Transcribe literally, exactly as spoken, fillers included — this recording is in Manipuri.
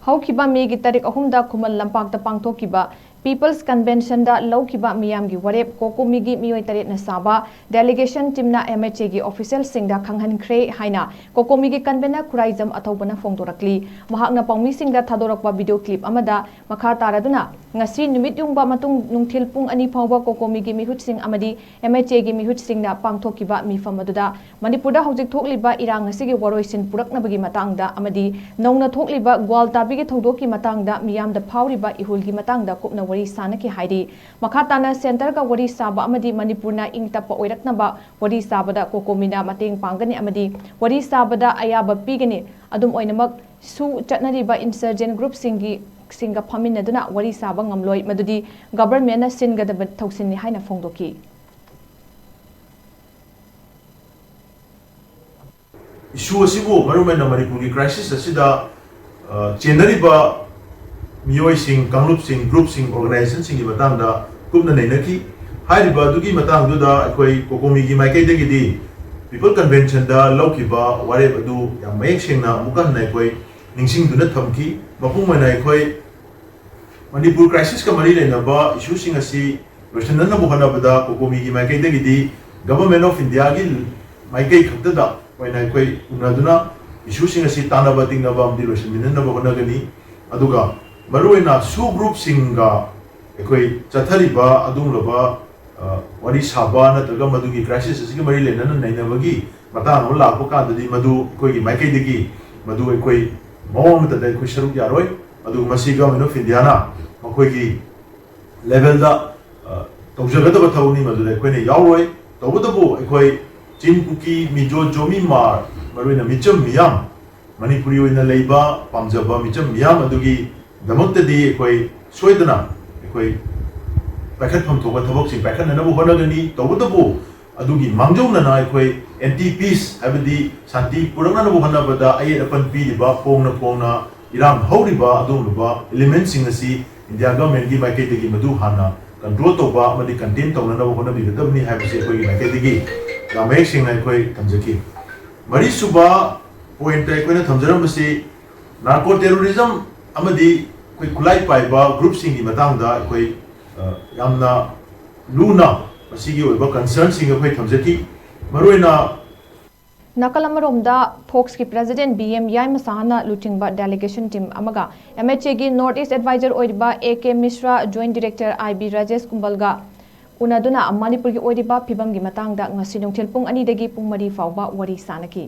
ꯍꯧꯈꯤꯕ ꯃꯦꯒꯤ ꯇꯥꯔꯤꯛ ꯑꯍꯨꯝꯗ ꯈꯨꯃꯟ ꯂꯝꯄꯥꯛꯇ ꯄꯥꯡꯊꯣꯛꯈꯤꯕ People's Conventionꯗ ꯂꯧꯈꯤꯕ ꯃꯤꯌꯥꯝꯒꯤ ꯋꯥꯔꯦꯞ, ꯀꯣꯀꯣꯃꯤꯒꯤ ꯃꯤꯑꯣꯏ ꯇꯔꯦꯠꯅ ꯁꯥꯕ delegation teamꯅ MHAꯒꯤ officialꯁꯤꯡꯗ ꯈꯪꯍꯟꯈ꯭ꯔꯦ ꯍꯥꯏꯅ ꯀꯣꯀꯣꯃꯤꯒꯤ convener ꯈꯨꯔꯥꯏꯖꯝ ꯑꯊꯧꯕꯅ ꯐꯣꯡꯗꯣꯔꯛꯂꯤ꯫ ꯃꯍꯥꯛꯅ ꯄꯥꯎꯃꯤꯁꯤꯡꯗ ꯊꯥꯗꯣꯔꯛꯄ video clip ꯑꯃꯗ ꯃꯈꯥ ꯇꯥꯔꯗꯨꯅ, ꯉꯁꯤ ꯅꯨꯃꯤꯠ ꯌꯨꯡꯕ ꯃꯇꯨꯡ ꯅꯨꯡꯊꯤꯜ ꯄꯨꯡ ꯑꯅꯤ ꯐꯥꯎꯕ ꯀꯣꯀꯣꯃꯤꯒꯤ ꯃꯤꯍꯨꯠꯁꯤꯡ ꯑꯃꯗꯤ MHAꯒꯤ ꯃꯤꯍꯨꯠꯁꯤꯡꯅ ꯄꯥꯡꯊꯣꯛꯈꯤꯕ ꯃꯤꯐꯝ ꯑꯗꯨꯗ ꯃꯅꯤꯄꯨꯔꯗ ꯍꯧꯖꯤꯛ ꯊꯣꯛꯂꯤꯕ ꯏꯔꯥꯡ ꯑꯁꯤꯒꯤ ꯋꯥꯔꯣꯏꯁꯤꯟ ꯄꯨꯔꯛꯅꯕꯒꯤ ꯃꯇꯥꯡꯗ ꯑꯃꯗꯤ ꯅꯧꯅ ꯊꯣꯛꯂꯤꯕ ꯒ꯭ꯋꯥꯜꯇꯥꯕꯤꯒꯤ ꯊꯧꯗꯣꯛꯀꯤ ꯃꯇꯥꯡꯗ ꯃꯤꯌꯥꯝꯗ ꯐꯥꯎꯔꯤꯕ ꯏꯍꯨꯜꯒꯤ ꯃꯇꯥꯡꯗ ꯀꯨꯞꯅ ꯋꯥꯔꯤ ꯁꯥꯅꯈꯤ ꯍꯥꯏꯔꯤ꯫ ꯃꯈꯥ ꯇꯥꯅ centreꯒ ꯋꯥꯔꯤ ꯁꯥꯕ ꯑꯃꯗꯤ ꯃꯅꯤꯄꯨꯔꯅ ꯏꯪ ꯇꯞꯄ ꯑꯣꯏꯔꯛꯅꯕ ꯋꯥꯔꯤ ꯁꯥꯕꯗ ꯀꯣꯀꯣꯃꯤꯅ ꯃꯇꯦꯡ ꯄꯥꯡꯒꯅꯤ ꯑꯃꯗꯤ ꯋꯥꯔꯤ ꯁꯥꯕꯗ ꯑꯌꯥꯕ ꯄꯤꯒꯅꯤ꯫ ꯑꯗꯨꯝ ꯑꯣꯏꯅꯃꯛ, ꯁꯨ ꯆꯠꯅꯔꯤꯕ insurgent groupꯁꯤꯡꯒꯤ ꯁꯤꯡꯒ ꯐꯝꯃꯤꯟꯅꯗꯨꯅ ꯋꯥꯔꯤ ꯁꯥꯕ ꯉꯝꯂꯣꯏ, ꯃꯗꯨꯗꯤ governmentꯅ ꯁꯤꯟꯒꯗꯕ ꯊꯧꯁꯤꯟꯅꯤ ꯍꯥꯏꯅ ꯐꯣꯡꯗꯣꯛꯈꯤ꯫ Issue ꯑꯁꯤꯕꯨ, ꯃꯔꯨꯑꯣꯏꯅ ꯃꯅꯤꯄꯨꯔꯒꯤ crisis ꯑꯁꯤꯗ, ꯑ, ꯆꯦꯟꯅꯔꯤꯕ ꯃꯤꯑꯣꯏꯁꯤꯡ, ꯀꯥꯡꯂꯨꯞꯁꯤꯡ, groupꯁꯤꯡ, organizationꯁꯤꯡꯒꯤ ꯃꯇꯥꯡꯗ ꯀꯨꯞꯅ ꯅꯩꯅꯈꯤ꯫ ꯍꯥꯏꯔꯤꯕ ꯑꯗꯨꯒꯤ ꯃꯇꯥꯡꯗꯨꯗ ꯑꯩꯈꯣꯏ ꯀꯣꯀꯣꯃꯤꯒꯤ ꯃꯥꯏꯀꯩꯗꯒꯤꯗꯤ People Conventionꯗ ꯂꯧꯈꯤꯕ ꯋꯥꯔꯦꯞ ꯑꯗꯨ ꯌꯥꯝ ꯃꯌꯦꯛ ꯁꯦꯡꯅ ꯑꯃꯨꯛꯀ ꯍꯟꯅ ꯑꯩꯈꯣꯏ ꯅꯤꯡꯁꯤꯡꯗꯨꯅ ꯊꯝꯈꯤ꯫ ꯃꯄꯨꯡ ꯑꯣꯏꯅ ꯑꯩꯈꯣꯏ ꯃꯅꯤꯄꯨꯔ crisisꯀ ꯃꯔꯤ ꯂꯩꯅꯕ issueꯁꯤꯡ ꯑꯁꯤ ꯂꯣꯏꯁꯤꯟꯅꯅꯕ ꯍꯣꯠꯅꯕꯗ ꯀꯣꯀꯣꯃꯤꯒꯤ ꯃꯥꯏꯀꯩꯗꯒꯤꯗꯤ Government of Indiaꯒꯤ ꯃꯥꯏꯀꯩ ꯈꯛꯇꯗ ꯑꯣꯏꯅ ꯑꯩꯈꯣꯏ ꯎꯅꯗꯨꯅ issueꯁꯤꯡ ꯑꯁꯤ ꯇꯥꯟꯅꯕ ꯇꯤꯡꯅꯕ ꯑꯃꯗꯤ ꯂꯣꯏꯁꯤꯟꯃꯤꯟꯅꯅꯕ ꯍꯣꯠꯅꯒꯅꯤ꯫ ꯑꯗꯨꯒ ꯃꯔꯨꯑꯣꯏꯅ SoO groupꯁꯤꯡꯒ ꯑꯩꯈꯣꯏ ꯆꯠꯊꯔꯤꯕ ꯑꯗꯨꯒꯨꯝꯂꯕ, ꯑ, ꯋꯥꯔꯤ ꯁꯥꯕ ꯅꯠꯇ꯭ꯔꯒ ꯃꯗꯨꯒꯤ crisis ꯑꯁꯤꯒ ꯃꯔꯤ ꯂꯩꯅꯅ ꯅꯩꯅꯕꯒꯤ ꯃꯇꯥꯡ ꯑꯃ ꯂꯥꯛꯄ ꯀꯥꯟꯗꯗꯤ ꯃꯗꯨ ꯑꯩꯈꯣꯏꯒꯤ ꯃꯥꯏꯀꯩꯗꯒꯤ ꯃꯗꯨ ꯑꯩꯈꯣꯏ ꯃꯑꯣꯡ ꯑꯃꯠꯇꯗ ꯑꯩꯈꯣꯏ ꯁꯔꯨꯛ ꯌꯥꯔꯣꯏ꯫ ꯑꯗꯨꯒ ꯃꯁꯤ Government of Indiaꯅ ꯃꯈꯣꯏꯒꯤ levelꯗ, ꯑ, ꯇꯧꯖꯒꯗꯕ ꯊꯕꯛꯅꯤ, ꯃꯗꯨꯗ ꯑꯩꯈꯣꯏꯅ ꯌꯥꯎꯔꯣꯏ꯫ ꯇꯧꯕꯇꯕꯨ ꯑꯩꯈꯣꯏ ꯆꯤꯡ, ꯀꯨꯀꯤ, ꯃꯤꯖꯣ, ꯖꯣꯃꯤ, ꯃꯥꯔ, ꯃꯔꯨꯑꯣꯏꯅ ꯃꯤꯆꯝ ꯃꯤꯌꯥꯝ, ꯃꯅꯤꯄꯨꯔꯤ ꯑꯣꯏꯅ ꯂꯩꯕ ꯄꯥꯝꯖꯕ ꯃꯤꯆꯝ ꯃꯤꯌꯥꯝ ꯑꯗꯨꯒꯤꯗꯃꯛꯇꯗꯤ ꯑꯩꯈꯣꯏ ꯁꯣꯏꯗꯅ ꯑꯩꯈꯣꯏ ꯄꯥꯏꯈꯠꯐꯝ ꯊꯣꯛꯄ ꯊꯕꯛꯁꯤꯡ ꯄꯥꯏꯈꯠꯅꯅꯕ ꯍꯣꯠꯅꯒꯅꯤ꯫ ꯇꯧꯕꯇꯕꯨ ꯑꯗꯨꯒꯤ ꯃꯥꯡꯖꯧꯅꯅ ꯑꯩꯈꯣꯏ anti peace, ꯍꯥꯏꯕꯗꯤ ꯁꯥꯟꯇꯤ ꯄꯨꯔꯛꯅꯅꯕ ꯍꯣꯠꯅꯕꯗ ꯑꯌꯦꯠ ꯑꯄꯟ ꯄꯤꯔꯤꯕ, ꯐꯣꯡꯅ ꯐꯣꯡꯅ ꯏꯔꯥꯡ ꯍꯧꯔꯤꯕ ꯑꯗꯨꯒꯨꯝꯂꯕ elementꯁꯤꯡ ꯑꯁꯤ India Governmentꯀꯤ ꯃꯥꯏꯀꯩꯗꯒꯤ ꯃꯗꯨ ꯍꯥꯟꯅ control ꯇꯧꯕ ꯑꯃꯗꯤ contain ꯇꯧꯅꯅꯕ ꯍꯣꯠꯅꯕꯤꯒꯗꯕꯅꯤ ꯍꯥꯏꯕꯁꯤ ꯑꯩꯈꯣꯏꯒꯤ ꯃꯥꯏꯀꯩꯗꯒꯤ ꯌꯥꯝ ꯃꯌꯦꯛ ꯁꯦꯡꯅ ꯑꯩꯈꯣꯏ ꯊꯝꯖꯈꯤ꯫ ꯃꯔꯤꯁꯨꯕ pointꯇ ꯑꯩꯈꯣꯏꯅ ꯊꯝꯖꯔꯝꯕꯁꯤ narco terrorism ꯑꯃꯗꯤ ꯑꯩꯈꯣꯏ ꯈꯨꯠꯂꯥꯏ ꯄꯥꯏꯕ ꯒ꯭ꯔꯨꯞꯁꯤꯡꯒꯤ ꯃꯇꯥꯡꯗ ꯑꯩꯈꯣꯏ ꯌꯥꯝꯅ ꯂꯨꯅ ꯃꯁꯤꯒꯤ ꯑꯣꯏꯕ ꯀꯟꯁꯔꯟꯁꯤꯡ ꯑꯩꯈꯣꯏ ꯊꯝꯖꯈꯤ꯫ ꯃꯔꯨꯑꯣꯏꯅ ꯅꯥꯀꯜ ꯑꯃꯔꯣꯝꯗ ꯐꯣꯛꯁꯀꯤ ꯄ꯭ꯔꯦꯁꯤꯗꯦꯟꯠ ꯕꯤ ꯑꯦꯝ ꯌꯥꯏꯃꯁꯥꯍꯅ ꯂꯨꯆꯤꯡꯕ ꯗꯦꯂꯤꯒꯦꯁꯟ ꯇꯤꯝ ꯑꯃꯒ ꯑꯦꯝ ꯑꯩꯆ ꯑꯦꯒꯤ ꯅꯣꯔꯠ ꯏꯁ꯭ꯠ ꯑꯦꯗꯚꯥꯏꯖꯔ ꯑꯣꯏꯔꯤꯕ A K Mishra, joint director I B Rajesh ꯀꯨꯝꯕꯜꯒ ꯎꯅꯗꯨꯅ ꯃꯅꯤꯄꯨꯔꯒꯤ ꯑꯣꯏꯔꯤꯕ ꯐꯤꯕꯝꯒꯤ ꯃꯇꯥꯡꯗ ꯉꯁꯤ ꯅꯨꯡꯊꯤꯜ ꯄꯨꯡ ꯑꯅꯤꯗꯒꯤ ꯄꯨꯡ ꯃꯔꯤ ꯐꯥꯎꯕ ꯋꯥꯔꯤ ꯁꯥꯅꯈꯤ꯫